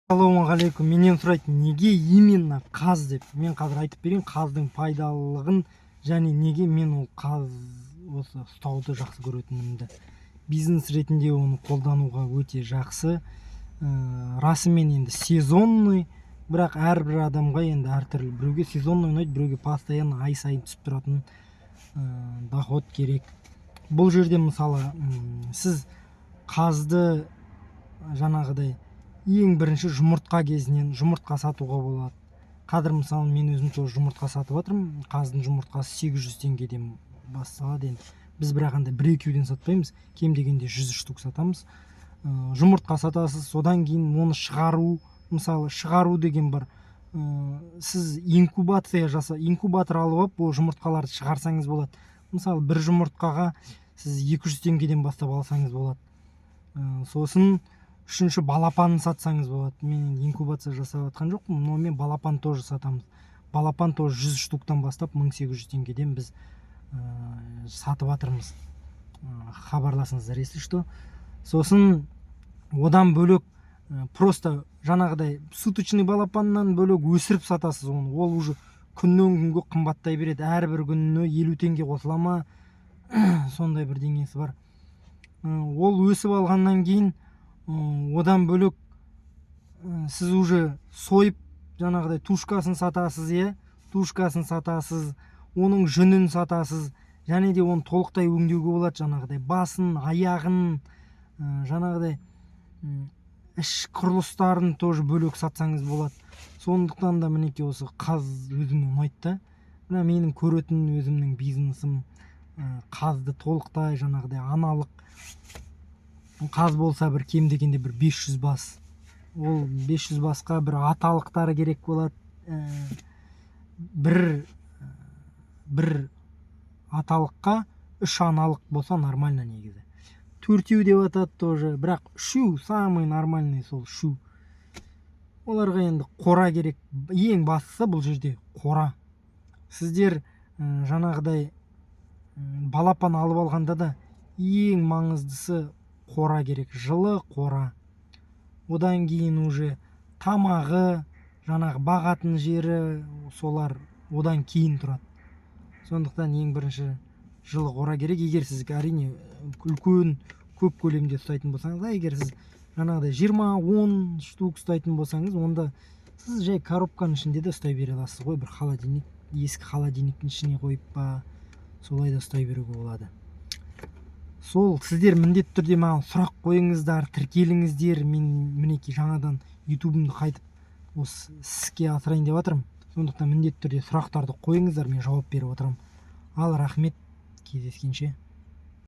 Ассалаумағалейкум! Менен сұрайды, неге именно қаз деп. Мен қазір айтып берейін қаздың пайдалылығын және неге мен ол қаз осы ұстауды жақсы көретінімді. Бизнес ретінде оны қолдануға өте жақсы. Расымен енді сезонный, бірақ әрбір адамға енді әртүрлі: біреуге сезонный ұнайды, біреуге постоянно ай сайын түсіп тұратын доход керек. Бұл жерде, мысалы, сіз қазды жаңағыдай ең бірінші жұмыртқа кезінен жұмыртқа сатуға болады. Қазір, мысалы, мен өзім тоже жұмыртқа сатып жатырмын. Қаздың жұмыртқасы 800 теңгеден басталады. Енді біз бірақ андай бір екеуден сатпаймыз, кем дегенде 100 штук сатамыз. Жұмыртқа сатасыз, содан кейін оны шығару, мысалы, шығару деген бар. Сіз инкубация жаса, инкубатор алып алып, ол жұмыртқаларды шығарсаңыз болады. Мысалы, бір жұмыртқаға сіз 200 теңгеден бастап алсаңыз болады. Сосын үшінші балапанын сатсаңыз болады. Мен енді инкубация жасап жатқан жоқпын, но мен балапан тоже сатамыз. Балапан тоже 100 штуктан бастап 1800 теңгеден біз сатып жатырмыз. Хабарласыңыздар, если что. Сосын одан бөлек просто жаңағыдай суточный балапаннан бөлек өсіріп сатасыз оны. Ол уже күннен күнге қымбаттай береді, әрбір күніне 50 теңге қосыла ма, сондай бірдеңесі бар. Ол өсіп алғаннан кейін одан бөлек сіз уже сойып, жаңағыдай тушкасын сатасыз, иә, тушкасын сатасыз, оның жүнін сатасыз және де оны толықтай өңдеуге болады: жаңағыдай басын, аяғын, жаңағыдай іш құрылыстарын тоже бөлек сатсаңыз болады. Сондықтан да, мінекей, осы қаз өзіме ұнайды да. Мына менің көретін өзімнің бизнесім қазды толықтай, жаңағыдай аналық қаз болса, бір кем дегенде бір 500 бас. Ол 500 басқа бір аталықтары керек болады. Бір аталыққа үш аналық болса, нормально. Негізі төртеу деп атады тоже, бірақ үшеу самый нормальный, сол үшеу. Оларға енді қора керек. Ең бастысы бұл жерде қора. Сіздер жаңағыдай балапан алып алғанда да ең маңыздысы қора керек, жылы қора. Одан кейін уже тамағы, жаңағы бағатын жері, солар одан кейін тұрады. Сондықтан ең бірінші жылы қора керек, егер сіз, әрине, үлкен көп көлемде ұстайтын болсаңыз. А егер сіз жаңағыдай 20, 10 штук ұстайтын болсаңыз, онда сіз жай коробканың ішінде де ұстай бере аласыз ғой. Бір холодильник, ескі холодильниктің ішіне қойып па, солай да ұстай беруге болады. Сол, сіздер міндетті түрде маған сұрақ қойыңыздар, тіркеліңіздер. Мен, мінекей, жаңадан ютубымды қайтып осы іске асырайын деп жатырмын. Сондықтан міндетті түрде сұрақтарды қойыңыздар, мен жауап беріп отырамын. Ал рахмет, кездескенше.